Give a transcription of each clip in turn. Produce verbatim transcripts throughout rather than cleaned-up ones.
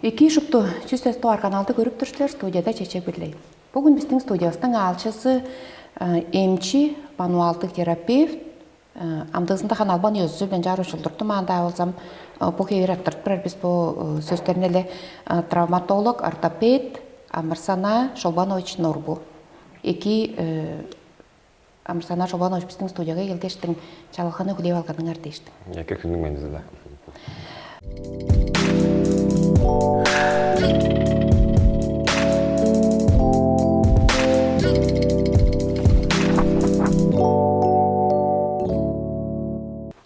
Эки шупту чүс эс дугаар каналды көрүп тур силер, студияда Чечек Бирлей. Бүгүн биздин студиябыздың аалчысы эмчи, мануалдык терапевт, амдыызында ханы албан ёзузу билен чаар ушулдурту маанда болзам, бу хевер арттырып турар бис бу сөстерин эле травматолог, ортопед Амырсана Шолбанович Норбу. Эки Амырсана Шолбанович биздин студияга келгештиң, чалганы хүлээп алганыңар дээштиң. Эки күнүң менизиле.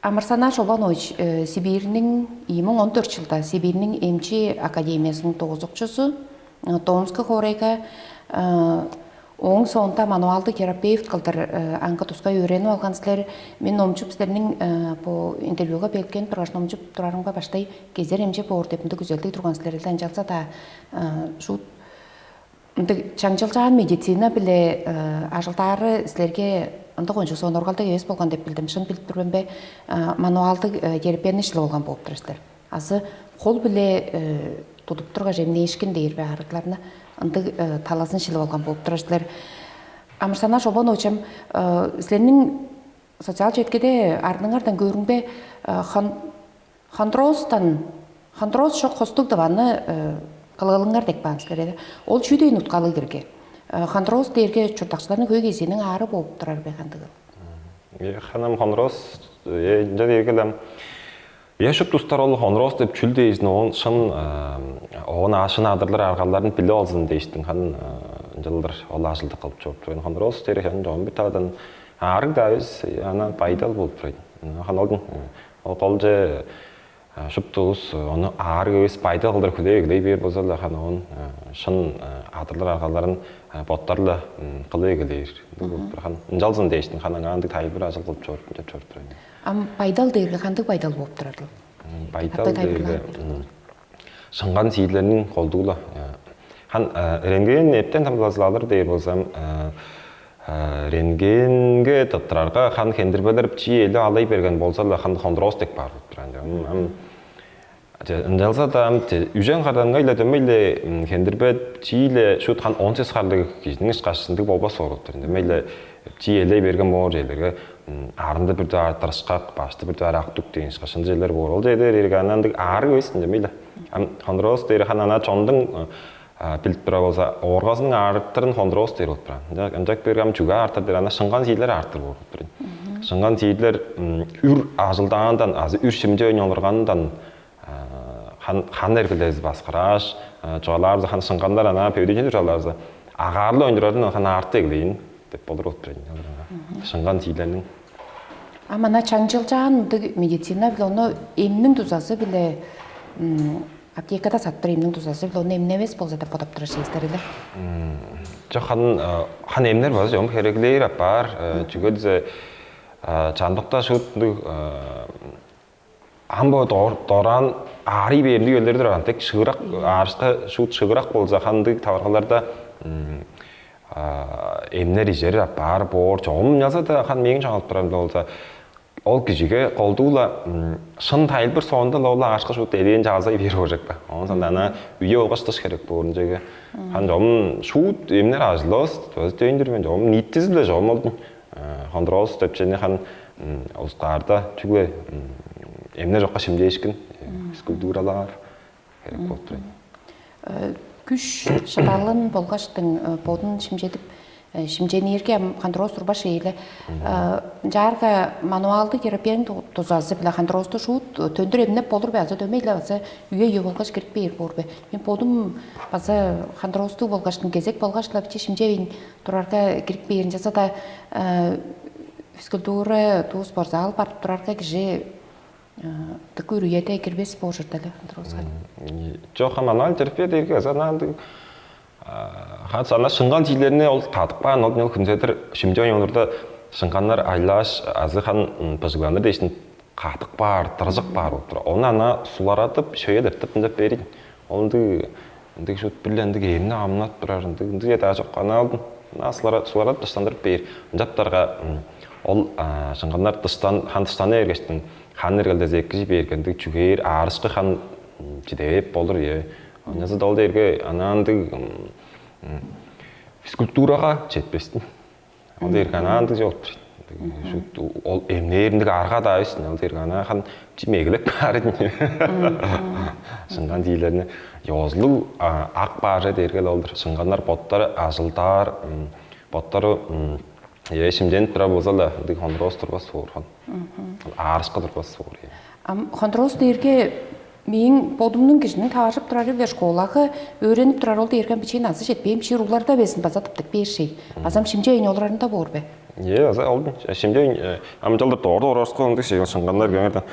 Амырсана Шолбанович Сибирьниң ийи муң он дөрт жылда Сибирьниң эмчи академиясының доозукчузу, Томск хоорайга ооң соонда мануалдык терапевт кылдыр аңгы тускай өөренип алган силер. Мен номчуп силерниң бу интервьюга белген тургаш номчуп турарымга баштай кезер эмче боор деп ындыг күзелдиг турган силер эле, ынчалза-даа шуут ындыг чаңчылчаан медицина биле ажылдаары силерге ындыг ончуг соноргалдыг эвес болган деп билдим. Шын билип тур мен бе? Мануалдык терапияны шилип алган болуп тур силер. Азы кол биле тудуп тургаш эмнээшкин дээр бе, аарыгларны ындыг талазын шилип алган болуп турар силер. Амырсана Шолбанович, силерниң социал четкеде арныңардан көрүңбе, хондроозтан хондроз шок хостуг дываны кылыылыңар деп каан силер эде. Ол чүү дээн уткалыг ирге? Хондроз дээрге чурттакчыларның хөй кезииниң аары болуп турар бе, кандыгыл? Ханам хондроз ынча дээргелем. Я шупту устар ол хондроз деп чүл дээзин, оон шын оон аашын адырлар аргаларын билип алзын дээштиң, хан ынчалдыр ол ажылды кылып чоруп турган. Хондроз дээри хан чогум бир таадан аарыг-даа эвес, ана байдал болуп турайын. Хан олдун ол колче шупту улус ону аарыг эвес байдал кылдыр хүлээп эгелей бээр болза-ла, хан оон шын адырлар аргаларын боттар-ла кылып эгелээр. Ындыг болуп турар. Хан ынчалзын дээштиң, хан аңаа ындыг тайылбыр ажыл кылып чоруп деп чоруп турайын. Ам байдал дээрге кандыг байдал болуп турарыл? Байдал дээрге шыңган сиирлерниң колдугула. Хан рентген эптен тамдылазылалыр дээр болзам, рентгенге тыттырарга хан хендирбелер чии эле алай берген болза-ла, хан хондроз деп баар болуп турар. Ам ынчалза-даа ам үжен харданга-ла дөмей-ле хендирбе чии-ле шут хан он сес харлыг кижиниң ышкаш ындыг болбас болуп тур. Дөмей-ле чии элей берген боор черлерге арында бир дугаар тырышкак, башты бир дугаар ак дүк дээн ышкаш ындыг черлер боор. Ол черлер эрге ана ындыг аарыг эвес дээн дээн-дир. Ам хондроз дээри хан ана чондуң билип тура болза, ооргазының аарыктырын хондроз дээр болуп турар. Ынчак берге ам чүге аартыр дээр, ана шыңган сиирлер аартыр болуп турар. Шыңган сиирлер үр ажылдаандан азы үр шимче ойнолургандан хан хан эргилдези баскырааш, чугаалаарза, хан шыңганнар ана певдичен чугаалаарза, агаарлы ойнурарын хан аарты эглээн деп болур болуп турар. Шыңган сиирлерниң. А мана чаңчылчаан ындыг медицина биле ону эмниң дузазы биле аптекада саттыр эмниң дузазы биле ону эмневес болза деп бодоп турар сиистер эле. Жок, хан хан эмнер база жом хереглээр апаар. Чүге дизе чамдыкта шуут ындыг ам бо дораан аарый бээрин үелдери турган дег шыырак аарышка шуут шыырак болза, хандыг таваргаларда эмнер ижер апаар боор чогум ынчалза-даа хан мээң чоңалып турарымда болза, ол кижиге колдуу-ла шын тайылбыр соонда-ла ол аарышка шуут элээн чаалзай бээр болчак да. Оон соонда ана үе болгаш тыш херек боор ынчеге. Хан чогум шуут эмнер ажылывыс төзүдөйүн-дүр мен чогум ниитизи-биле чогум олдун хондроз деп чени хан устаарда чүгле эмне чокка шимчээшкин физкультуралаар херек болуп турат. Күш шыдалын болгаштың бодун шимчедип шимчениирге ам хондроз турбаш ээле. Ынчаарга мануалдык терапияның дузазы биле хондрозду шуут төндүр эмнеп болур бе азы дөмей эле база үе үе болгаш кирип бээр боор бе? Мен бодум база хондрозду болгаштың кезек болгаш-ла биче шимчевейн турарга кирип бээрин часа да физкультура дуу спортзал барып турарга кижи дык үрүйеде кирбес боор чордале хондрозга. Жок, хан анал терапия дээрге аза анаалдыг хан сана шыңган чиилерине ол кадып каан ол күнзедир шимче оюнурда шыңганнар айлааш азы хан быжыгланыр дээшин кадык баар, тырыжык баар болуп тура. Ону ана суларадып, шөйелертип ынчап берин. Ол ындыг ындыг шут бир-ле ындыг эмни амнап турар, ындыг ындыг эдаа чок. Ана алдын ана сулара суларап дыштандырып бээр. Ынчаптарга ол шыңганнар дыштан хан дыштана бергештиң хан эргелдези эккижи бээрге ындыг чүгээр аарышкы хан чидээп болур, ие. Ынчалза-даа ол дээрге анаандыг физкультурага четпестин. Ол дээрге анаандыг чок болуп турат. Шуут ол эмнээриндиг арга-даа эвес. Ол дээрге анаахан чим эгелеп баар. Шыңган диилерни ёзулуг ак баажа дээрге ол-дур. Шыңганнар боттары ажылдаар, боттары э шимченип турар болза-ла, ындыг хондуроос турбас боор хан. Аарышкы турбас боор. Ам хондуроос дээрге мээң бодумнуң кижиниң таваржып турары биле школага өөренип турар ол дээрге бичии назы жетпээн бичии уругларда безин база тыптык бээр шей. Базам шимчейин олурарында боор бе? Е, аза алдын. Шимчейин амчалдыр доорду орарска ындыг шей шыңганнар кеңерден.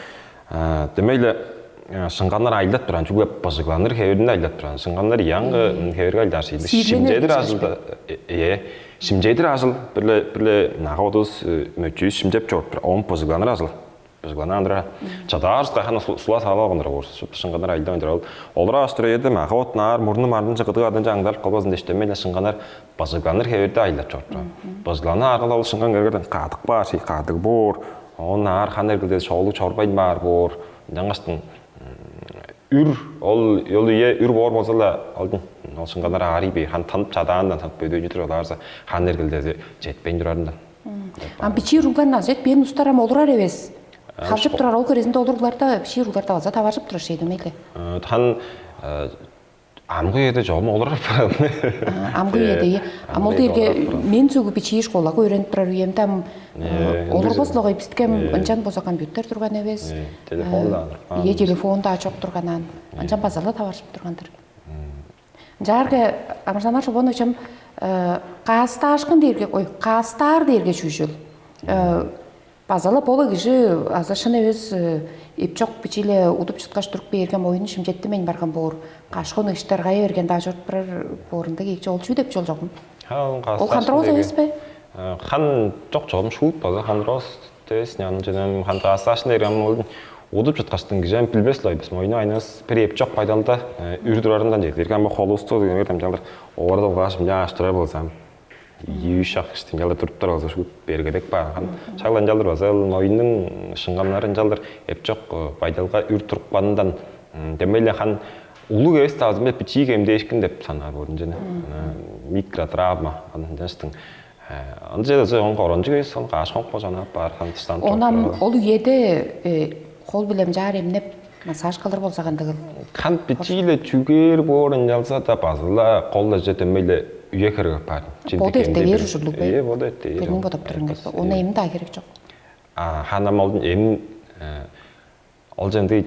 Демейле шыңганнар айлап туран чүгле быжыгланыр хеверинде айлап туран. Шыңганнар яңгы хеверге айлдар шейди. Шимчедир ажылда. Э, шимчедир ажыл. Бирле бирле нага одус мөчүүс шимчеп чоруп тур. Он быжыгланыр ажыл. Быжыгланандыра. Чадаарыс кайхан сула сала алгандыр орус. Шупту шыңганнар айлап ындыр ол. Олар астыр эди мага от наар мурну мардынча кыдыг адынча аңдарып калбазын дештемейле шыңганнар быжыгланыр хеверде айлап чоруп туран. Быжыгланыр аргала ол шыңган кергерден кадык баар ший кадык боор. Он аар хан эргилдези шоолуг чорбайн баар боор. Ынчангаштың үр ол ол үе үр боор болза-ла алдын ол шыңганнар аарый бээр хан тынып чадаандан тынып бөдөөчү тур олаарза хан эргилдези жетпейн турарындан. Ам бичии уруглар назет бен устарам олурар эвес. Халчып турар ол керезинде олуругларда бичии уругларда база таваржып турар шей демейли. Тан амгы эде чогум олурар баран. Амгы эде. Ам ол дээрге мен сөөгү бичии школага өөренип турар үемде ам олурбас логой бистке ынчан болза компьютер турган эвес. Телефон да. Ие телефон да чок турганан. Ынчан базала таваржып тургандыр. Ынчаарга Амырзанар Шолбоновичем каастаашкын дээрге ой каастаар дээрге чүүжүл. Базала бола кижи аза шын эвес эпчок бичиле удуп чыткаш туруп бээрге моюн шимчеттимейн барган боор. Кашкын ыштаргай берген даа чоруп турар боорунда кийикчи ол чүү деп чол жогум. Ол хандыроос эвес бе? Хан жок жогум шуут база хандыроос дээсине аны жана хандыраастаашын дээрге ам ол удуп чыткаштын кижи ам билбес лой бис моюну айнас бир эпчок байдалда үр турарындан жетирге ам холусту деген дамчалыр оорда улгаш мынча аштырар болзам ийи үш шак иштинче алар туруптар болза шуут бергедек баар хан шагла ынчалдыр база ол моюннуң шыңганнары ынчалдыр эпчок байдалга үр турупканындан демейле хан улуг эвес таазым деп бичии кемдээшкин деп санаар болдум жана микротравма ынчаштың ынча да оон корончуг эвес ол каш хонук божанап баар хан тыштан Онан ол үеде кол билем жаар эмнеп массаж кылыр болза кандыгыл. Хан бичииле чүгээр боор ынчалза да базыла кол эже демейле үе херге баар. Боду эрте бээр ужурлуг бе? Э, боду эрте. Бирниң бодап турган геппе. Ону эми да керек жок. А ханам олдун эми олчен дейт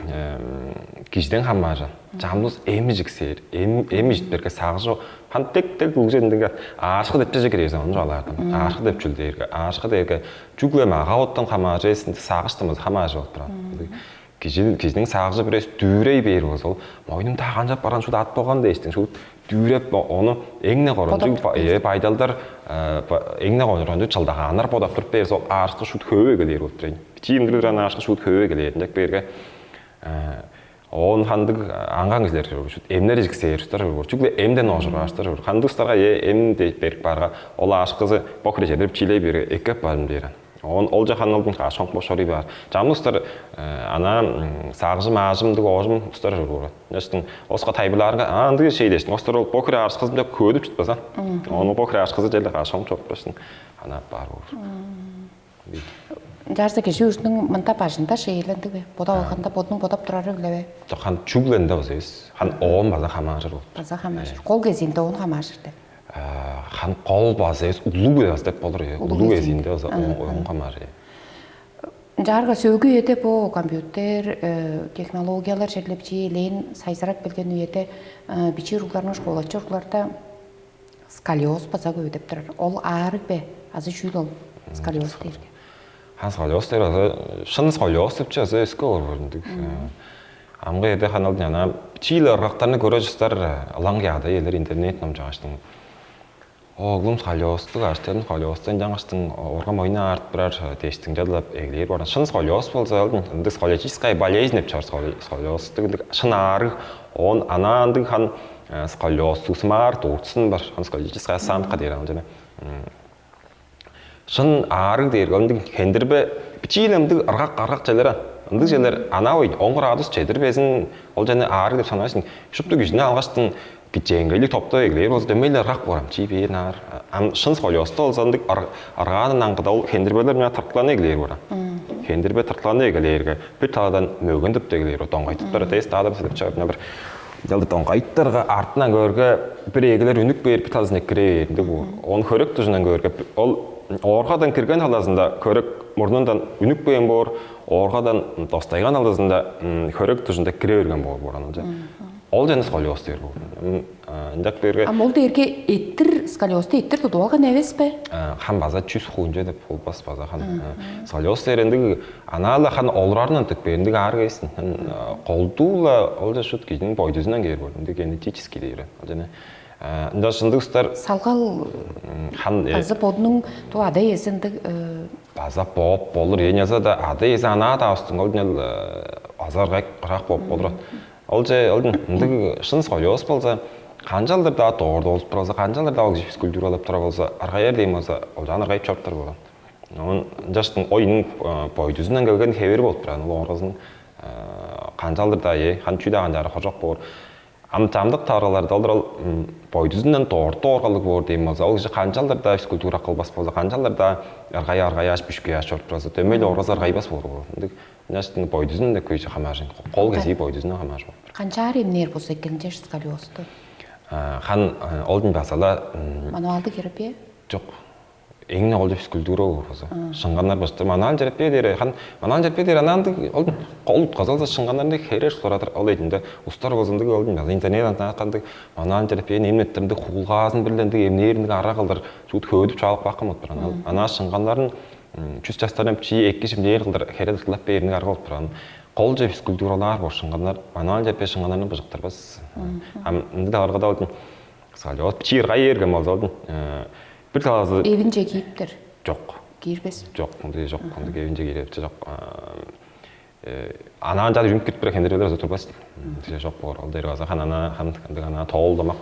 кижиден хамааржан. Жамдус эми жиксээр, эми эми житперге сагыжы хан тек тек улгужен деген аашкы деп чеже кирээзин ону алаардан. Аашкы деп чүл дээрге, аашкы дээрге чүгле мага оттон хамааржа эсинде сагыштымыз хамааржа болуп турган. Кижи кижиниң сагыжы бирээс дүүрей бээр болза, ол мойнум таа канчап барган шуут ат болган дээштиң, шуут дүүреп ону эң-не корончуг ба- э, байдалдар э, ба- эң-не корончуг чылдагааннар бодап туруп бээрзе, ол аарышкы шуут хөөп эгелээр болуп турайын. Бичии эмдирип турган аарышкы шуут хөөп эгелээр. Ынчак бээрге э, оон хандыг аңган кижилер шуут эмнер ижиксээр устар боор. Чүгле эмден оожургааштар боор. Хандыг устарга э, эм деп берип баарга, ол аарышкызы бо хире чедирип чиилей бээрге, эккеп баарын бээр. Оон ол жахан алдын каш хонук бошорий баар. Чамдыктар ана сагыжым аажымдыг оожум устар ужур болган. Ынчаштың оска тайбылаарга андыг шей дээштиң. Остор ол бохир аарышкызым деп көөдүп чытпаза. Ону бохир аарышкызы желе каш хонук чоруп баштың. Ана бар болур. Жарса кижи үрүнүң мында бажында шейлендиг бе? Бода алганда бодунуң бодап турары биле бе? Жок, хан чүгле ында база эвес. Хан оон база хамааржыр болуп. База хамааржыр. Кол кезиинде оон хамааржыр деп. Хан кол база эвес улуу база деп болур. Улуу кезиинде база оон хамааржыр. Ынчаарга сөөгү үеде бу компьютер, технологиялар черлеп чиилээн сайзырап келген үеде бичии уругларның школачы уругларда сколиоз база көбүдөп турар. Ол аарыг бе? Азы чүүл ол сколиоз дээрге? Хан сколиоз дээр азы шын сколиоз деп чи азы өскө болур ындыг. Амгы эде ханалдын ана чиил ыргактарны көрө жустар ылаңгыяда элер интернет номчугаштың. Оглум сколиоздуг, аштын сколиоздун жаңаштың оргам ойна аарт турар дештиң жадылап эглээр баран. Шын сколиоз болза алдын. Ындыг сколиотическая болезнь деп чор сколиоздуг ындыг шын аарыг он анаандыг хан сколиоздуг смарт ууртусын бар. Хан сколиотическая самка дээр аны жана Шын аарыг дээрге ол ындыг хендирбе, бичииле ындыг ыргак-аргак черлер ан. Ындыг черлер анаа ой, он градус чедир безин ол чене аарыг деп санаашың. Шупту кижини алгаштың кичээнгейлиг топтап эгелээр болза, дөмей-ле ыргак боор ам. Чии бээр наар. Ам шын сколиозта болза ындыг ыргаанын аңгыда ол хендирбелер мына тырткыланы эгелээр боор ам. Хендирбе тырткыланы эгелээрге, бир таладан мөген тыптып эгелээр боор, доңгайтыптар, тест аадап седип чыгып, мына бир ынчалдыр доңгайыттарга артынан көөрге, бир эгелер үнүп кээр, бир тазын эккире бээр ындыг боор. Ону хөрек дужундан көөрге, ол ооргадан кирген талазында хөрек мурнундан үнүп кээн боор, ооргадан достайган талазында хөрек дужунда кире берген боор боор анылча. Ол жана сколиоз дээр боор. Ынчак берге А мол дээрге эттир сколиозду эттир тудуп алган эвес бе? Хан база чүс хуунча деп болбас база хан. Сколиоз дээр ындыг анаала хан олурарынан тык бериндиг аар кээсин. Колдуула ол жа шут кижинин бойдузунан кээр боор. Ындыг генетический дээр. Ол жана ында шындыг устар Салгал хан э, базы бодунуң ту ада эзиндиг э, база бооп болур. Эң аза да ада эзи анаа да устун ол жана азар кайк кырак бооп болур. Ол же ол ындыг шын сколиоз болза канчалдыр даа доорду болуп тура болза, канчалдыр даа ол кижи физкультура алып тура болза, аргаяр дейм болза, ол жаан аргайып чоруптар болган. Оон жаштың оюнун бойдузунан келген хевери болуп турган. Ол ооргазын канчалдыр даа э, хан чүү даа канчаары хожок боор. Ам чамдык тааргаларда олар ол бойдузундан доорду ооргалыг боор дейм болза, ол кижи канчалдыр даа физкультура кылбас болза, канчалдыр даа аргай аргаяаш, бүшкүяаш чоруп турарза, дөмей ооргазы аргайбас боор. Ындыг Ынчаштың бойдузун да көйче хамаажын. Кол кезии бойдузундан хамаажып. Канчаар эмнээр болза экенче сколиозду? Хан олдун базала Мануалдык терапия? Жок. Эң олду физкультура болза. Шыңганнар башты манан жерпе дери хан манан жерпе дери ананды олдун кол утказалса шыңганнарны херер соратыр. Ол эдинде устар болзундуг олдун база интернет антааккандыг манан жерпе эмнеттеринде хуулгаазын билдендиг эмнээриндиг ара кылдыр жуут хөөдүп чаалып баккан болуп турган. Анаа шыңганнарын чүс частардан чи эки шимнээр кылдыр хере дыктылап бээриниң арга болуп турган. Кол же физкультуралаар бошуңганнар, манаа же бешиңганнарны быжыктырбас. Ам ынды алгыда алдым. Салют чиир кайерге малзалдым. Бир талазы Эвинче кийиптер. Жок. Кийирбес. Жок, мындай жок, мындай эвинче кийип жок. Анаан жады үрүнүп кирип тура хендирбелер озо турбас. Тиже жок боор. Ол дери база ханана хан кандык ана тоолдамак.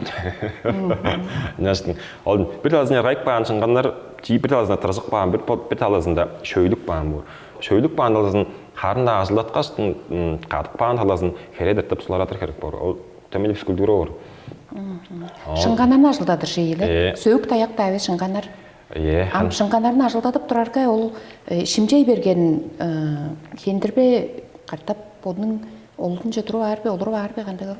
Няштын. Ол бир талазын яргайып каан шыңганнар, чи бир талазына тыржык баан, бир бир талазында шөйлүк баан боор. Шөйлүк баан талазын харын да ажылдаткаштын кадык баан талазын хере дыртып суларатыр керек боор. Ол темели физкультура боор. Шыңганнарны ажылдадыр шейле. Сөөк таяк да эвес шыңганнар. Е, Ам шыңганнарын ажылдадып турарга ол э, шимчей берген э, хендирбе картап бодунуң олдунча туруп аар бе, олуруп аар бе кандай ол?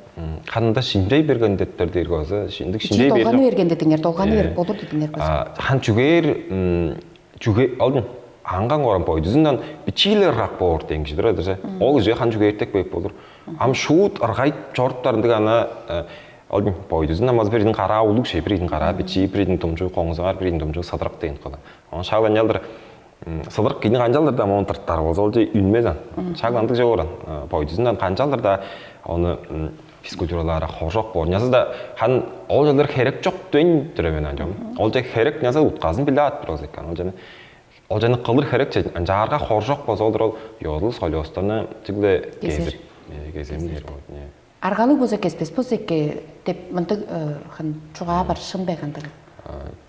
Ханында шинжей берген дептер дээрге база шиндик Чи шинжей долганы берген. Берген дедиңер, долганы Э, берип болур дедиңер база. А, хан чүгээр м, чүгэ алдын аңган корам бойдузундан бичиилер ырак боор деген кижи турар десе. Ол кижи хан чүгээртек бейп болур. Ам шуут ыргайып чоруптарындыг ана э, алдын бойдузундан база бирин караа улуг ше, бирин караа бичии, бирин думчу коңузаар, бирин думчу садырак деген кала. Оон шааланялдыр сылдырык кийин канчалдыр да моон тырттар болза ол же үнмес ан. Шагландыг же оран. Бойдузундан канчалдыр да ону физкультуралаара хоржок боор. Нясыз да хан ол жылдар херек жок дөйн дүрөмөн ан жом. Ол же херек нясыз утказын биле ат бир болза экен. Ол жана ол жана кылыр херек же жаарга хоржок болза олдур ол ёзулус колёстаны чигле Кезер. Кезип кеземдер. Аргалыг болза кеспес болза эки деп мындыг э, хын чугаа бар шын бе кандыг?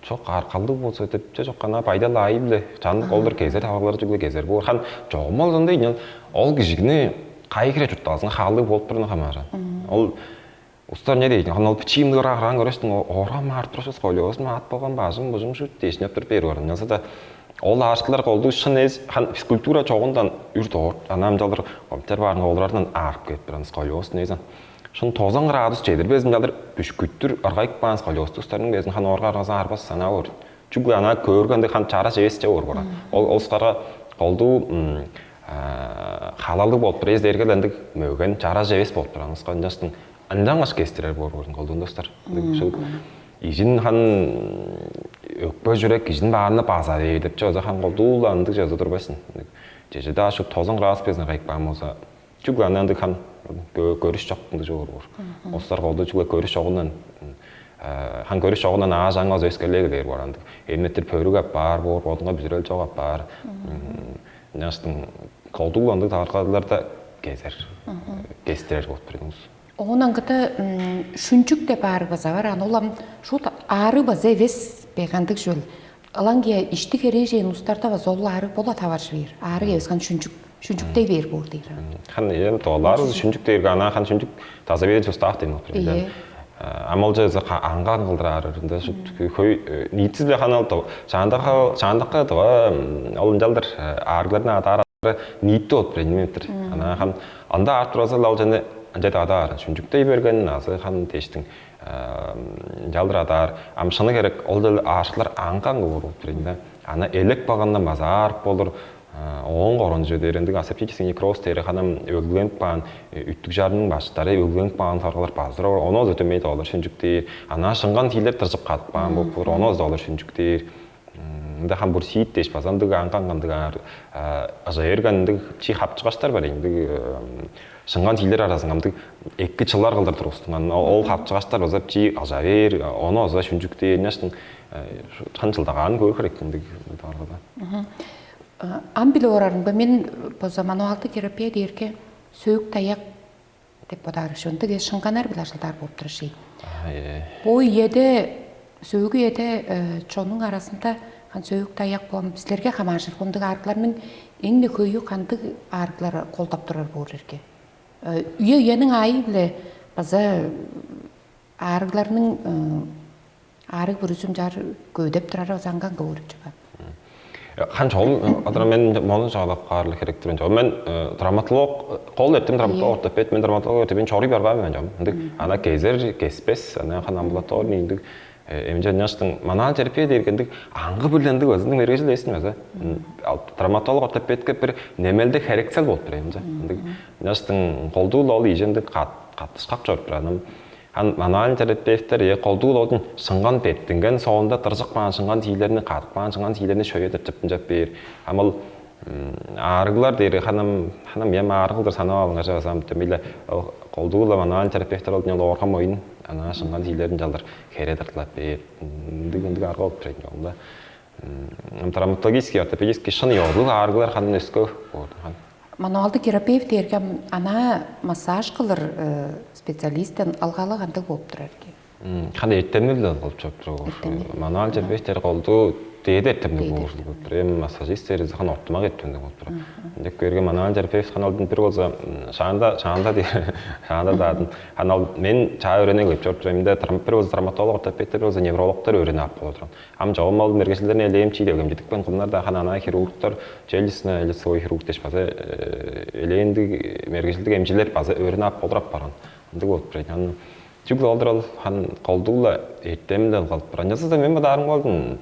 Чок аргалдыг болза деп же жок ана байдал айып эле чандык олдур кезер таварлар чүгле кезер боор хан жогум ол ындай ол кижигини кайы хире чурттаазын хаалдыг болуп турган хамааран. Ол устар не дейт хан ол бичиимни ырак ыран көрөстүң оорам аар турушус койлуубузун ат болган бажың бужуң шут дээшинеп туруп бээр барган. Ынчалза да ол аарчылар колдуу шын эс хан физкультура чогундан үр доор ана ынчалдыр оптер баарынга олардан аарып кетип турган сколиоз нээзин. Шын тозан градус чедирбезин ынчалдыр бүшкүттүр ыргайып каан сколиоз тустарның безин хан оорга аргазы арбас санаа боор. Чүгле ана көөргенде хан чара чевес чеп оор бора. Ол олускарга колдуу халалдыг болуп тур эс эргелендик мөген чара чевес болуп тур. Аныкскан ынчаштың ынчангаш кестирер боор болзун колдуун достар. Ушул ижин хан өкпө жүрек ижин баарына база бээр деп чыгыза хан колдуула ындыг жаза турбайсың. Чеже даа шу тозон градус безин кайып каан болза чүгле аны ындыг хан көрүш чок ындыг жоор боор. Остар колду чүгле көрүш чогундан хан көрүш чогундан аажаңга өскелег дээр боор андыг. Эмнеттир пөрүг ап баар боор, бодунга бүзүрел чок ап баар. Ынчаштың колдуула ындыг таваркаларда кезер. Кестирер болуп турдуңуз. Оон аңгыда шүнчүк деп аарыг база бар. Аны улам шуут аарыг база эвес бе кандыг чүвел? Ылаңгыя ишти херээжен устарда база ол аарыг бола таваржы бээр. Аарыг эвес хан шүнчүк, шүнчүктей бээр боор дээр. Хан эм тоолаар шүнчүк дээрге ана хан шүнчүк таза бээр сустав дейм ол. Ие. Амалча аңган кылдыраарында хөй ниитсизле хан ол чаандакка чаандакка дыва ол ынчалдыр аарыгларны адаар ниитти болуп бир эниметир. Ана хан анда аарып тураса ол жана ынча адаар шүнчүктей берген азы хан дештиң ынчалдыр адаар ам шыны керек ол деле аарыглар аңган болуп бир да. Ана элек багандан база аарып болур. Оон корон чүве дээр ындыг асептический некроз дээр ханам өлгүленип каан үттүг чарның баштары өлгүленип каан соргалар базыр оноозу дөмей доолар шүнчүктээр. Анаа шыңган тиилер тыржып кадып каан болуп тур оноозу доолар шүнчүктээр. Ында хам бурсиит дээш база ындыг аңган ындыг аар ыжа эрген ындыг чи хапчыгаштар бар ындыг шыңган тиилер аразынга ындыг эки чылар кылдыр тургустунган ол хапчыгаштар база чи ыжа бээр ону база шүнчүктээр ынчаштың хан чылдагаанын көөр херек ындыг аргада. Ам билип орарымга мен база мануалдыг терапия дээрге сөөк таяк деп бодаар ушундуг эс шыңганар биле ажылдаар болуп турар ший. Бо ийеде сөөгү эде чонуң арасында хан сөөк таяк болган бизлерге хамааржыр мындыг аарыгларның эң-не хөйү кандыг аарыглар колдоп турар боор эрге. Үе үениң аайы биле база аарыгларның аарыг бүрүзүм чаар көвүдеп турары база аңган көөрүп чыгар. Хан чогум адыр мен мону чагалап каарлы херектирин чогум мен травматолог кол эртим травматолог ортопед мен травматолог ортопед мен чоруй барбаан мен чогум ындыг ана кезер кеспес ана хан амбулаторный ындыг эмче ынчаштың манаа терапия дээрге ындыг аңгы биле ындыг өзүнүң эргежил эсин база травматолог ортопедке бир немелде херексел болуп тур эмче ындыг ынчаштың колдуул ол ийже ындыг каттышкак чоруп тураным Хан мануальный терапевттер е колдуу лодун шыңган беттинген соонда дыржык баан шыңган тиилерни кадык баан шыңган тиилерни шөйе деп чыптынчап бээр. Ам ол аарыглар дээр ханам ханам ям аарыгылдыр санап алыңар чавасам демейле колдуула мануальный терапевттер ол динел оорган моюн ана шыңган тиилерин жалдыр хере дыртылап бээр. Ындыг ындыг арга болуп турайын жолунда. Травматологический, ортопедический шын ёзулуг аарыглар ханын өскө. Мануалдык терапевт эргем ана массаж кылыр специалисттен алгалы кандыг болуп турар экен? Кандай эртемнел алып чоруп туруп. Мануал терапевттер колду дээди эртемниг болуп тур. Эми массажисттер хан ортумак эртемниг болуп тур. Ынча көрген мануал терапевт хан алдын бир болза шаанда шаанда шаанда даадын. Хан ал мен чаа өренег өп чоруп турам. Бир болза травматолог ортопедтер, бир болза неврологтор өренеп ап болуп турам. Ам чогум ол мергежилдерни элээмчи делгемчидик мен кумнар да хана хирургтар челюстьный лицевой хирург деш база элээндиг мергежилдик эмчилер база өөрүнүп ап болур ап барган. Ындыг болуп турайт. Аны чүгле олдур ол хан колдугла эртемден калып барган. Часызда мен бадаарым болдум.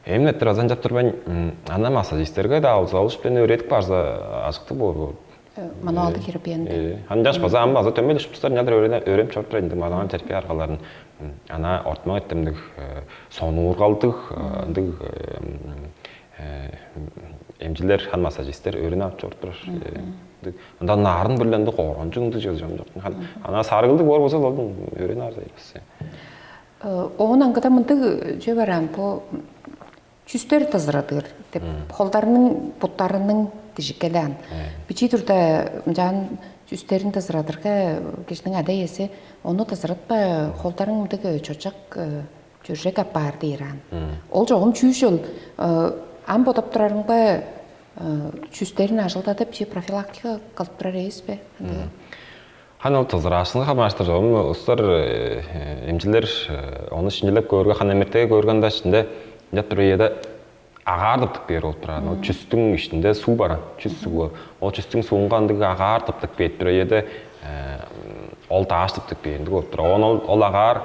Эмнеттер азан чап турбайн ана массажисттерге да алзалыш билен өөредип барза ажыктыг болур. Мануалдык хирургияны. Хан жаш база ам база төмелешип тустар нядыр өөрөм чорт турайын мануал терапия аргаларын ана ортмак эртемдик сонуургалдыг ындыг эмчилер хан массажисттер өөрүнүп ап чоруп турар. Ындан нарын биле ындыг оранчы ындыг чыгы жок. Ана сарыгылдыг боор болза ол өөрүнүп аар. Оон аңгыда мындыг чүве бараан бу чүстер дызырадыр деп холдарының буттарының дижиккеле ан. Бичи турда ынчаан чүстерин дызырадырга кижиниң ада иеси ону дызыратпа холдарың мындыг чочак чүржек апаар дээр аан. Ол чогум чүүшүл ам бодап турарыңба чүстерин ажылдадып чи профилактика кылып турар эвес бе? Хан ол тызыраашынга хамааштыр чогум устар эмчилер ону шинчилеп көөргө хан эмертеге көөргөн да ичинде деп тур ийеде агаар тыптык бээр болуп турар. Ол чүстүң ичинде суу баран, чүс суу. Ол чүстүң суунга ындыг агаар тыптык бээт тур ийеде ол дааш тыптык бээндиг болуп турар. Оон ол ол агаар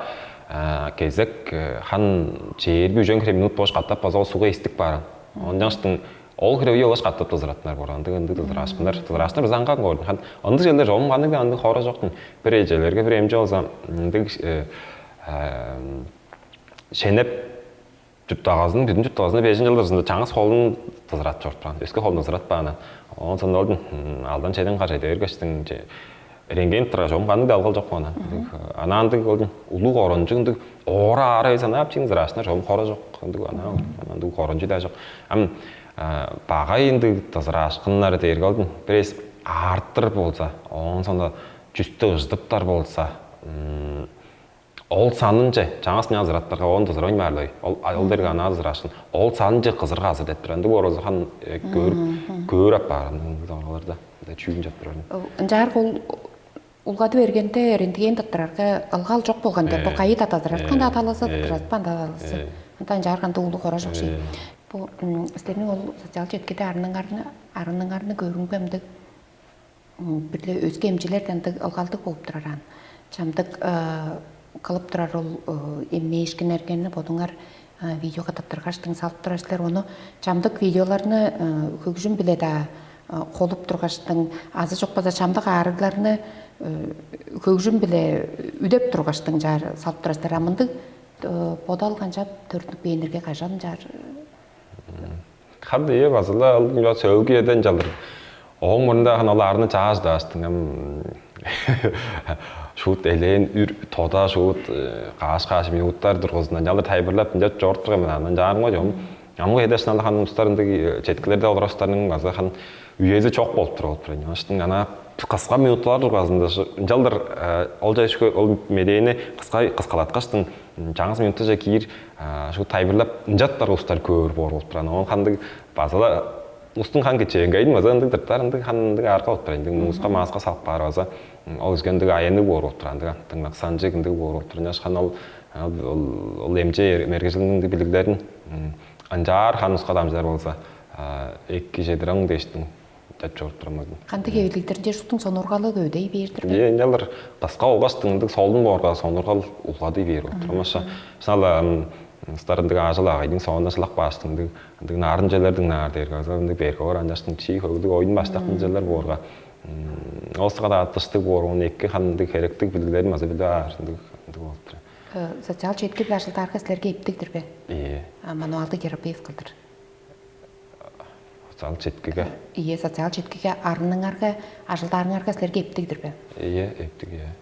кезек хан чээрби үжен хире минут бош катап база ол сууга эстик бааран. Ончаштың ол хире уя улаш катап дызыратынар боор. Ындыг ындыг дызыраашкыннар, дызыраашкыннар база аңган көрдүм. Хан ындыг челдер чогум кандыг ындыг хора жоктун. Бир эжелерге бир эмчи болза ындыг шенеп чурттагазын, бүдүн чурттагазын бежин жылдырзында чаңгыс холун дызырат чорупкан. Өске холун дызыратпаан. Оон сондолдун алдан чеден кар чеде бергештиң рентген турар чогум кандыг да алгал жок болган. Анаандыг олдун улуг орончу ындыг оора аара санаап чиң зырашына чогум хора жок. Ындыг ана ындыг орончу да жок. Ам багай ындыг дызыраашкыннары дээрге олдун бирээс аартыр болза, оон сондо чүстү ыждыптар болза, Ол санынче чаңгыс мынча азыраттарга оон дызырбайн баарлай. Ол ол дерге анаа дызыраашкын. Ол санынче кызырга азыр деп тур. Ындыг боорузу хан көөр көөр апаар ындыг оңаларда. Мында чүүн чап турар. Ынчаарга ол улгады бергенде рентген тыттырарга ылгал жок болган деп бо кайы татадырар кандай аталаса тыттырат кандай аталасы. Ынта ынчаар кандай улуг хора жок ший. Бу силерниң ол социал четкиде арыныңарны арыныңарны көрүнгү ымдыг бир-ле өске эмчилер ындыг ылгалдыг болуп турар аан. Чамдык кылып турар ол эмнээшкиннергени бодуңар видеога таптыргаштың салып турар силер. Ону чамдык видеоларны хөгжүм биле-даа холуп тургаштың азы чок база чамдык аарыгларны хөгжүм биле үдеп тургаштың чаар салып турар силер. А мындыг бодал канчап төрүттүнүп кээннерге кажан чаар Хам дие базыла алдым чуга сөөлгү эден чалдыр. Ооң мурнунда хан ол арны чааждааштың ам шуут элээн үр тода шуут кааш-кааш минуттар тургузундан чалдыр тайбырлап ынча чорудуп турган мен анан чаарымга чогум. Амгы эдешин алды хан устар ындыг четкилерде олоростарның база хан үези чок болуп туруп отур. Ынчаштың ана кыска минуттар тургазында ынчалдыр ол жайшкы ол медээни кыска кыскалаткаштың чаңгыс минуттаже киир шу тайбырлап ынчаттар улустар көөр боор болуп турган. Оон хандыг база улустуң хан кичээнгейин база ындыг дыртар ындыг хан ындыг арга болуп турар. Ындыг музыка мааска салып баар база ол кижиге ындыг аянныг боор болуп турар. Ындыг дыңнаксанчыг ындыг боор болуп турар. Ынчаш хан ол ол эмче мергежилиниң ындыг билиглерин ынчаар хан уска дамчылар болза эки кижи дырың дээштиң деп чоруп турар. Кандыг эвилигдер чер устуң сонургалы көдөй бээрдир бе? Ие, ынчалдыр кыска болгаш дыңдыг солдун боорга сонургал улгадый бээр болуп турар. Маша шынала ыстар ындыг аажыл агайдың соонда шылак бааш дыңдыг ындыг нарын челер дыңнаар дээрге аза ындыг берге ор анчаштың чи хөгүлүг оюн баштак ынчалар боорга оосуга да атыштыг боор ону эки хандыг херектиг билгилерин база билип аар ындыг ындыг болуп турар. Социал четки бир ажылдаарга силерге эптигдир бе? Ие. А мануалдыг терапевт кылдыр. Социал четкиге. Ийе, социал четкиге арыныңарга, ажылдаарыңарга силерге эптигдир бе? Ийе, эптиг, ийе.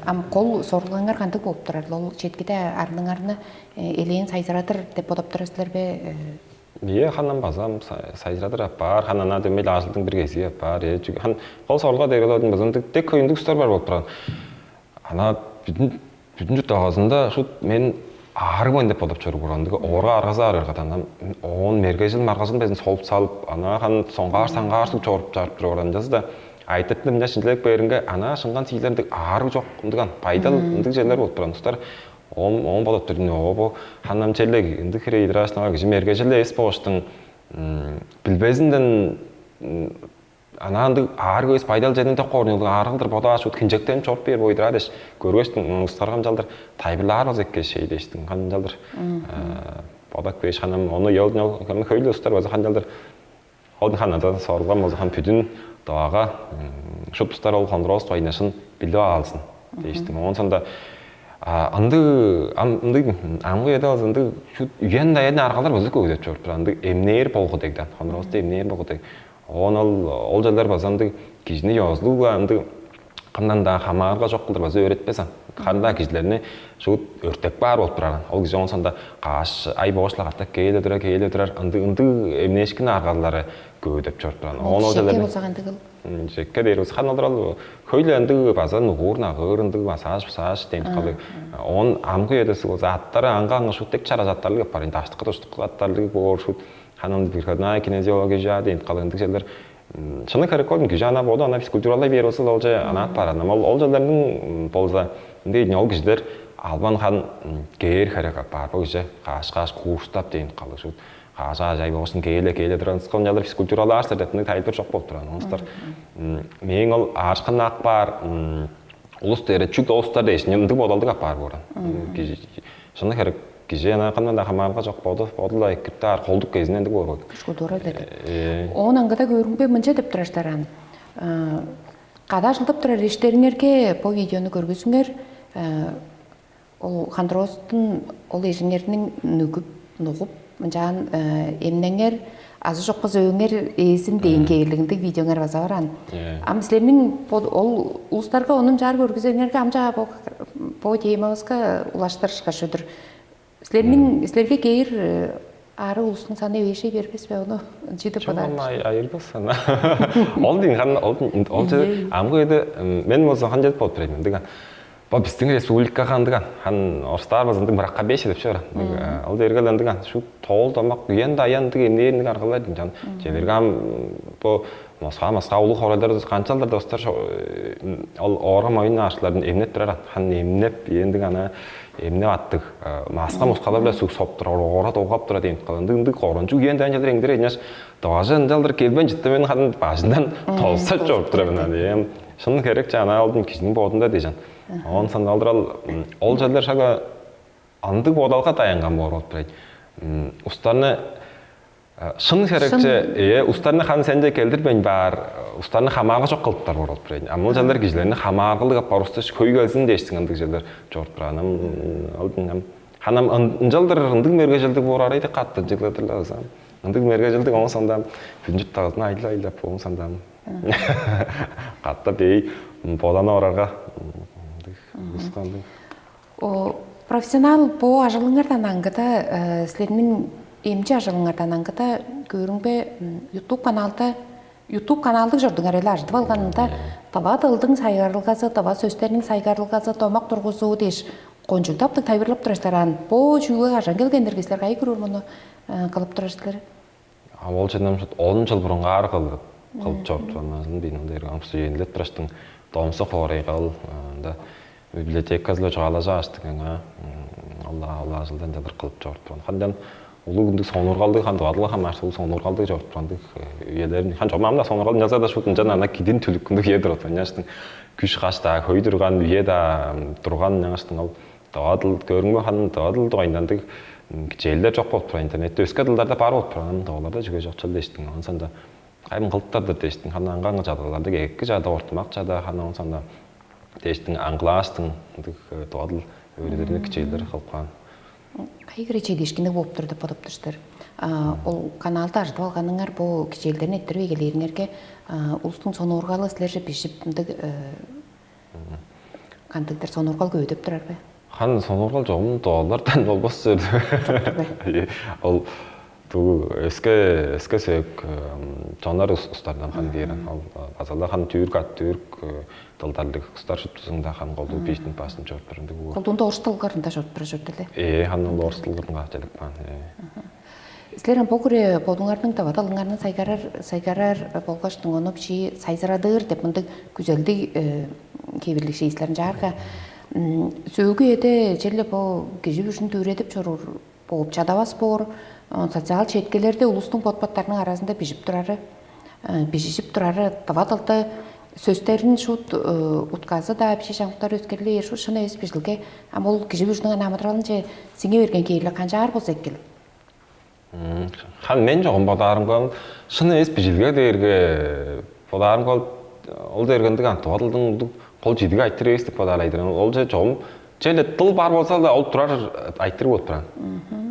Ам кол сорулгаңар кандыг болуп турар? Ол четкиде арыныңарны элээн сайзырадыр деп бодоп турар силер бе? Ийе, ханам базам сайзырадыр апаар, ханана демел ажылдың бир кезии апаар. Хан кол сорулга дегел одун базам тек хөйүндүк устар бар болуп турган. Ана бүдүн Бүдүн чурттагазында шут мен аарыгмайн деп бодуп чоруур болган. Ындыг оорга аргазы аарыырга дандам оон мергежил маргазын безин солуп салып, анаа хан соңгаар саңгаар суг чоруп чарып туруп органчазы да айтыртын мынча шинчилеп бээринге анаа шынган сиилер ындыг аарыг чок ындыган байдал ындыг черлер болуп турган устар. Оон оон бодоп турдум оо бу ханнам челег ындыг хире идирашнага кижи мергежил эс бооштуң билбезинден Ана ындыг аарыг эвес байдал чеден ток орнуг аарыгылдыр бодааш ут хинчектенип чоруп бээр бойдураа дээш көргөштүң устаргам чалдыр тайбырлаар болза эккеш шей дээштиң ханчалдыр бодак бээш ханам ону ёл хөйлү устар база ханчалдыр ол ханада сорулган болза хан бүдүн доога шут устар ол хондуроос тоюнашын билип алзын дээштиң оон сонда ындыг ындыг амгы эде алза ындыг шут үен даян аргалар база көгүдеп чоруп тур ындыг эмнээр болгу дегдан хондуроосто эмнээр болгу дег Оон ол ол чалдар база ындыг кижини ёзулуг-ла ындыг кымдан-даа хамаарга чок кылдыр база өөретпес ан. Кандыг-даа кижилерни шуут өртеп каар болуп тураран. Ол кижи оон соонда каш ай боошла катап кээле турар, кээле турар. Ындыг ындыг эмнээшкин аргалары көөдөп чоруп турар. Оон ол чалар болза кандыг ыл? Жекке дээр болза хан олар ол хөйле ындыг база нугуур нагыыр ындыг массаж массаж дейм калыг. Оон амгы үеде болза аттары аңга аңга шуут дег чара заттарлыг апаар. Даштыкка туштукка аттарлыг боор шуут Ханам бирхаднаа кинезиология жаа дейт калган дигжелер. Шыны керек кылдым күжү ана боду ана физкультуралай бээр болса ол же анаат баар анам ол ол жерлерниң болза ынди ол кижилер албан хан кээр херек апаар бо киже кааш кааш куурстап дейт калышып каажаа жай болушун кээле кээле турган сконжалар физкультуралаарсыр деп мындай тайылбыр жок болуп турган оңустар мээң ол аарышкан ак баар улус дээре чүк оостар дээш ындыг бодалдыг апаар бооран. Шыны херек кижи ана кандай да хамаарылга жок боду боду-ла экиртаар колдук кезинен ындыг боор. Күш кудура деди. Оон аңгыда көрүнбе мынча деп тураштар ан. Када ажылдап турар иштериңерге бо видеону көргүзүңер. Ол хандыростун ол эжиңерниң нүгүп нугуп мынчаан эмнеңер азы жокпуза өңер ээзин дээн кээрлигиндиг видеоңар база бараан. Ам силерниң ол улустарга онун чаар көргүзеңерге ам чаа бо темабызга улаштырышкаш өдүр. Силерниң силерге кээр ары улустуң саны эвешей бербес бе ону чыдып Чон бадар. Айырбас ана. Ол дейн хан ол ол амгы эде мен болсо хан жетип болуп берейм. Ындыган Бо биздин республикага ындыган, хан орустаар база ындыг мракобесие деп чыгаран. Ол дергел ындыган, шу тоол домак, уян да аян ындыг эмнээр ындыг аргалар дин жан. Чеберге ам бо Москва, Москва улуг хоорайлар канчалдыр достар ол ооргам оюн аарчыларын эмнеп турар. Хан эмнеп, ындыг ана эмнеп аттыг. Маска мускалар биле суг соп турар, оора долгап турар дейм. Ындыг ындыг корунчуг уян да аян чалдыр эңдер эдинеш. Дыважы ынчалдыр келбейн чытты мен харын бажындан толсап чоруп тура мен аны. Шын херек чаана алдым кижиниң боодунда дижен. Он саналдыр ал ол черлер шага андыг бодалга даянган боор болуп турайт. Устарны шын херекче, э, устарны хан сенче келдирбейн баар, устарны хамаарга чок кылыптар боор болуп турайт. Ам ол черлер кижилерни хамааргылыг аппарусташ хөй келсин дээштиң андыг черлер чоруп турган. Алдын ам ханам ынчалдыр ындыг мергежелдиг боор арай деп каттынчыгладырлар. Ындыг мергежилдиг оон сондам бүдүнчүт дагызын айла-айла оон сондам катта бей боданы орарга ындыг ускандыг. О, профессионал бо ажылыңардан аңгыда, э, силерниң эмчи ажылыңардан аңгыда көрүңбе YouTube каналда YouTube каналдыг чордуңар эле ажыдып алганында дава дылдың сайгарылгазы, дава сөстерниң сайгарылгазы, домак тургузуу дээш кончулдаптыг тайбырлап турар силер аан. Бо чүүлгө кажан келгендер силер кайы көрүр муну кылып турар силер? А ол чыннамшыт он жыл бурунгаар кылып кылып чоруптуранмазын бин ындай ыргам студентилеп тураштың домсук хоорайгал ында библиотеказылы чугаалажа аштыгыңа алла алла жылдан жадыр кылып чоруптуран. Хандан улуг ындыг сонургалдыг хан дывадылы хамаарса улуг сонургалдыг чоруптурандыг үелерин хан чомам да сонургал ынчалза да шут ынчан ана кидин түлүк ындыг үе турат. Ынчаштың күш каш даа хөй турган үе да турган ынчаштың ал Дывадыл көрүңбе ханын дывадыл дугайындандыг кичээлдер чок болуп турар интернетте өске дылдарда бар болуп турар. Аны оларда чүге чок чыл дештиң онсанда кайым кылыптардыр дештиң ханы аңгаңы чадалардыг эки чада ортумак чада ханы онсанда дештиң аңгылаастың ындыг дывадыл өөредеринде кичээлдер кылып каан. Кайгыра чедиишкинниг болуп тур деп бодуп тур силер. Ол каналды ажыдып алганыңар бу кичээлдерин эрттирип эгелээриңерге улустуң сонуургалы силерже бижип ындыг кандыктыр сонуургал көөдөп турар бе? Хан сонуургал чогум доолардан болбос чорду. Ол туу өске өске сөөк чоннар устардан хан киирен. Ол базала хан түрк ат түрк дылдарлыг устар шуптузунда хан колдуу биштин баштын чоруп турунду бу. Колдуунда орус тылгарында чоруп тура чорду эле. Ээ хан ол орус тылгарынга ачалык баан. Силер ам бо күрү бодуңарның тавадалыңарны сайгарар сайгарар болгаш ону бичии сайзырадыр деп мындыг күзелдиг кээбирлиг шиислерин чаарга сөөлгү эде черле бо кижи бүрүзүн дүвүредип чоруур бооп чадавас боор социал четкелерде улустуң бот-боттарының аразында бижип турары бижижип турары тавадалды сөстерин шут утказы-даа бичии чамдыктар өскерлээр шу шын эвес бижилге ам ол кижи бүрүзүнүң ана амыдыралынче сиңе берген кээрле канчаар болза экил. Хан мен чогум бодаарымга шын эвес бижилге дээрге бодаарымга ол дээрге ындыг антып адылдың улдуг кол чидиги айтыр эвес деп бодаалайдыр. Ол же чогум челе дыл бар болза да ол турар айтыр болуп туран.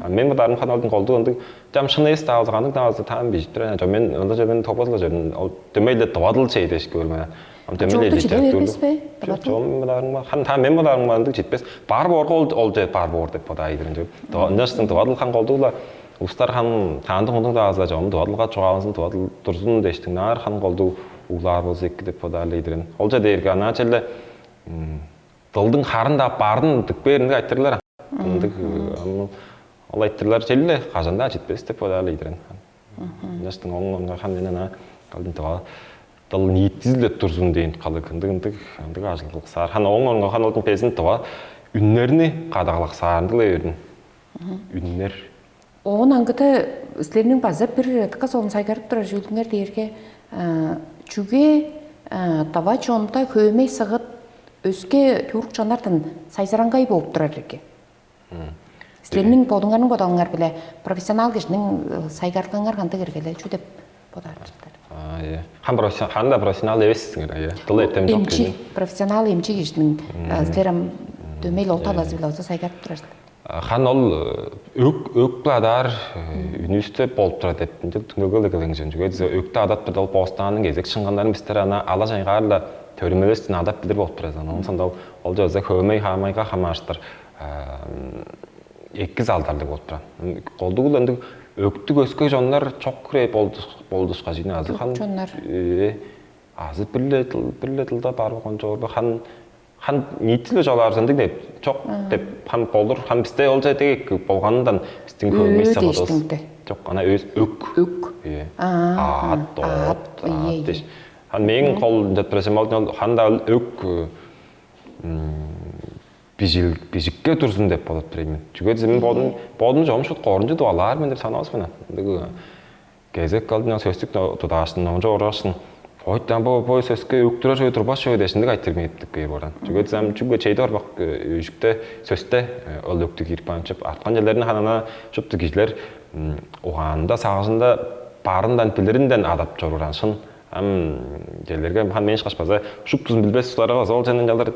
Мен бодаарым хан алдын колдуг ындыг жам шын эвес таалза кандыг таалза таан бижип туран. Мен ында же мен топозула же ол дөмейле дывадыл чей деш көрмө. Ам дөмейле Чогда чиде бербес бе? Чогум бодаарымга хан та мен бодаарымга ындыг жетпес. Бар боорга ол ол же бар боор деп бодаайдыр. Ынчаштын дывадыл хан колдугла Улустар хам таандык ондуң даазыла чогум дывадылга чугааланзын дывадыл турзун дээштиң наар хан колдуу углаар болза эки деп бодаарлы идирин. Олча дээрге анаа челде дылдың харын-даа барын дык бээринге айтырлар. Ындыг ол айтырлар челле кажан-даа четпес деп бодаарлы идирин. Ынчаштың оң онга хан мен анаа калдым дыва дыл ниитизиле турзун дээн калыг ындыг ындыг ындыг ажылгылыксаар. Хан оң онга хан олдун безин дыва үннерни кадагалаксаарындыла бердин. Үннер Оон аңгыда силерниң база бир дыка солун сайгарып турар чүүлүңер дээрге чүге дава чонда хөөмей сыгыт өске чуурук чоннардан сайзыраңгай бооп турар ирги. Силерниң бодуңарның бодалыңар биле профессионал кижиниң сайгарлыыңар кандыг эргеле чүү деп бодаар силер? Хан профессионал хан да профессионал эвес сиңер ая. Дыл этем жок Эмчи кижи. Профессионал эмчи кижиниң силер ам дөмей ол талазы биле болза сайгарып турар силер. Хан ол өк өк бладаар үнүстө болуп турат деп түңөлгө келген жөн. Чүге десе өктө адат бирде ол боостананың кезек шыңганнарын бистер ана ала чайгаарла төрүмелестин адап билир болуп турат. Онун сонда ол жаза хөөмей хаамайга хамааштыр эки залдарлыг болуп турат. Колдугул ындыг өктүг өскө жоннар чок кире болдушка жыйын азы хан Чоннар. Азы бир-ле тыл бир-ле тылда бар болгон жоор хан Хан ниитиле чугаалаарзын дег деп, чок деп, хан болур, хан бисте ол чедек болганындан бистиң хөөрмей сагыдывыс. Дээштиңде. Чок, ана өс өк. Өк. Ие. Аа, аат, аат, ие, ие. Дээш. Хан мээң кол интерпресемалдын ол ханда ол өк бижил бижикке турзун деп болот биреймен. Чүге дезем бодум бодум жомшут корунчу дубалаар мен деп санавас мен. Кезек калдын сөстүк тудаашын, номчу оргашын. Ойтан бо бо сөске өктүрөр өй турбас чүве дешиндик айтыр мээптик бээр боран. Чүге дизем чүге чейде орбак өжүкте сөсте ол өктү кирип каанчып арткан жерлерин ханана шупту кижилер угаанында сагыжында баарындан билиринден адап чоруур аншын. Ам жерлерге хан мен ышкаш база шуптузун билбес устарыгыз ол жана жалар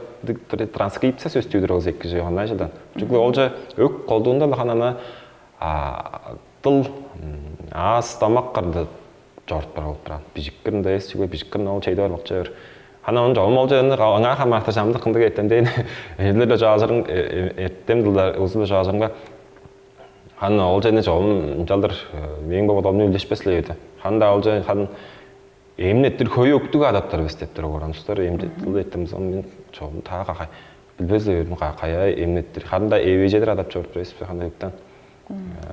транскрипция сөстүү турабыз эки жыйган жылдан. Чүгле ол же өк колдуунда ханана дыл аас тамак кырды чоруппар болуп турат. Бижиккирин да эс чүгле бижиккирин ол чейде барбакча бер. Хана он жолум ол жеринде аңаа хамаарта жамдык кындыг эртем дейн. Эрлер да жаажырын эртем дылдар узу жаажырынга хана ол жеринде жолум ынчалдыр мээң бодолумну үлдешпес эле эди. Ханда ол жер хан эмнеттир хөй өктүг адаттар бис деп туруп оран устар эмнеттил эртем мен жолум таа какай билбес эле кая эмнеттир ханда эвежедир адап чоруп турабыз бе хана өктөн.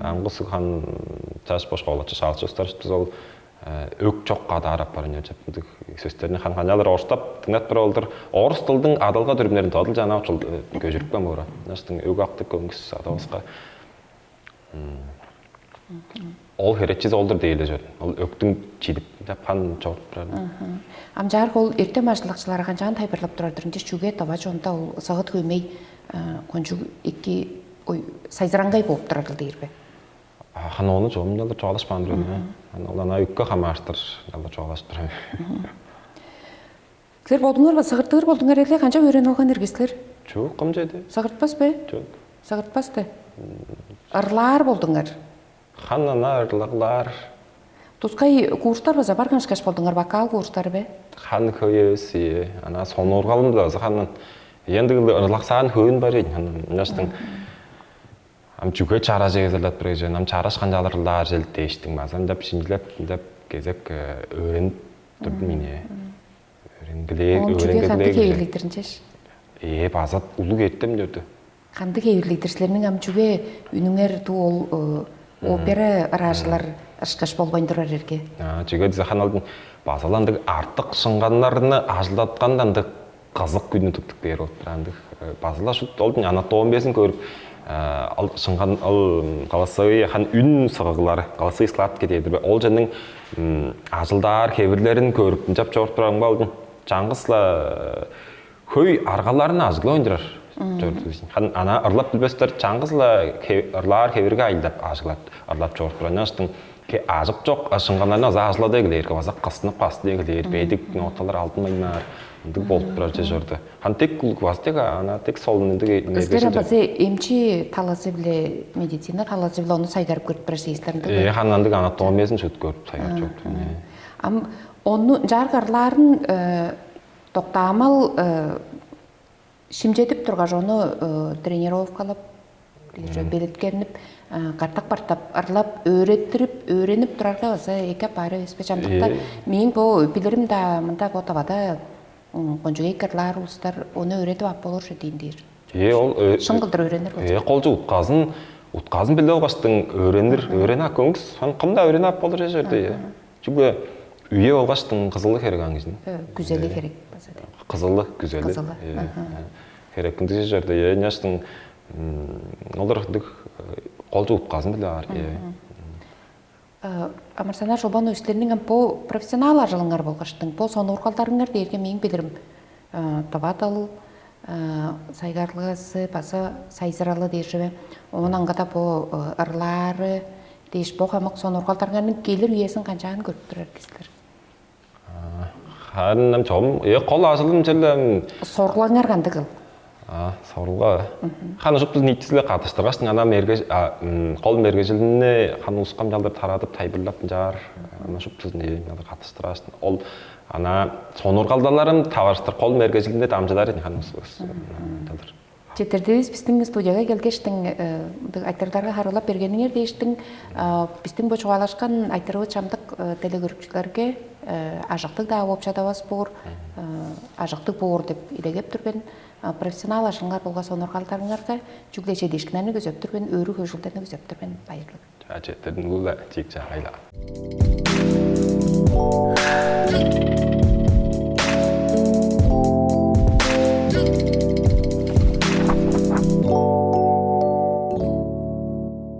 Аңгыс хан чаш бошка олача шаалчы устарышпыз ол өк чок кадаар аппарын чеп мындыг сөстерин хан канчалыр орустап дыңнап тура болдур. Орус тылдың адалга дүрүмнерин тодул жана учул көжүрүпкен боор. Наштың өк актык көңүс адабыска ол херечиз олдур дейле жөр. Ол өктүң чидип жапкан чогуп турар. Ам жаарга ол эртем ажылдакчылары канчаан тайбырлап турар-дыр? Ынча чүге дава чонда ол сагыт хөймей кончуг эки ой сайзыраңгай болуп турар-дыр дээр бе? Хан ону чогум жалдыр чугаалашпаан турар. Ана ол ана үккө хамаартыр жалдыр чугаалашып турар. Силер бодуңар ба сыгыртыыр болдуңар эле канчап өөренип алган эрге силер? Чук кым чеди? Сыгыртпас бе? Чук. Сыгыртпас да. Ырлаар болдуңар. Хан ана ырлыглаар. Тускай курстар база барган ышкаш болдуңар вокал курстары бе? Хан хөй эвес ие. Ана сонуургалым да база хандан ендиг ырлаксаан хөөн бар эдин хандан. Ынчаштың ам чүге чараш эзерлеп тур эжен, ам чараш канчалырлаар жел дээштиң база ындап шинчилеп ындап кезек өөренип турдум мен. Өөренгилээ, Оон чүге кандыг өөренгилээ. Хевирлигдирин чеш? Ээ, база улуг эртем дөрдү. Кандыг хевирлигдир силерниң ам чүге үнүңер туу ол опера ыраажылар ышкаш болбайн турар эрге? Чүге дизе хан алдын базаландыг артык шыңганнарны ажылдатканда ындыг кызык күнү туттук бээр болуп турар андыг базыла шут олдун анатомиясын көрүп ал шыңган ал голосовые хан үн сыгыглары голосовые складки дээдир бе ол жанның ажылдаар хевирлерин көрүп ынчап чогуруп турарымга алдын чаңгыс-ла хөй аргаларын ажыглап ойндурар. Хан ана ырлап билбестер чаңгыс-ла ырлаар хевирге айылдап ажыглап ырлап чогуруп турар. Ынчаштың Ке ажык чок шыңганнарны база ажылада эглээрге база кыстынып кастын эглээр бедик ноталар алдынмайнаар ындыг болуп турар же чорду. Хан тек кулук база тек ана тек солун ындыг Өстер база эмчи талазы биле медицина талазы биле ону сайгарып көрүп турар сейислер ындыг. Э хан андыг анатомиясын шут көрүп сайгарып чоруптум. Ам ону жар кырлаарын доктаамал Шимчедип тургаш, ону тренировкалап, белеткенип, катап-катап ырлап, өөреттирип, өөренип турарга база эки апаар эвеспе. Чамдыкта мээң бо билирим-даа мында бо тавада кончуг эки ырлаар улустар ону өөредип ап болур ше дейн дээр. Ээ ол Шын кылдыр өөренир болза. Ээ колчу утказын утказын билип алгаштың өөренир, өөренип ап көңүс. Хан кым да өөренип ап болур эже. Чүге үе болгаштың кызылы херек аңгыжын. Күзели керек база деп. Кызылы, күзели. Кызылы. Херек кындыг жерде яштың олар кындыг кол жуутказын биле аар. Амарсанар Шолбан өстерниң бу профессионал ажылыңар болгаштың, бу сонуургалдарыңар дээрге мээң билирим дывадыл сайгарлыгасы база сайзыралы дээр живе. Оон аңгыда бу ырлаары дээш бо хамык сонуургалдарыңарның келир үезин канчаан көрүп турар кисилер? Харын чом е кол ажылым черле Сорлаңар кандыгыл? Сорулга. Ханы шупту ниитчиле катыштыргаш, ана мерге кол мергежилине ханы ускам жалдыр тарадып тайбырлап жаар. Ана шупту жалдыр катыштыргаш, ол ана сонургалдаларым таварыштыр кол мергежилинде дамжылар эдин ханы ускус. Жалдыр. Четирдивис биздин студияга келгештиң, мындыг айтырларга харылап бергениңер дээштиң, биздин бу чугаалашкан айтырывы чамдык телекөрүкчүлерге ажыктыг-даа болуп чадавас боор, ажыктыг боор деп идегеп тур мен. Профессионал ажылыңар болгаш сонургалдарыңарга чүгле чедиишкиннерни күзеп тур мен, өрү хөжүлдерни күзеп тур мен. Байырлыг. Ачеттирдин улула чек чагайла.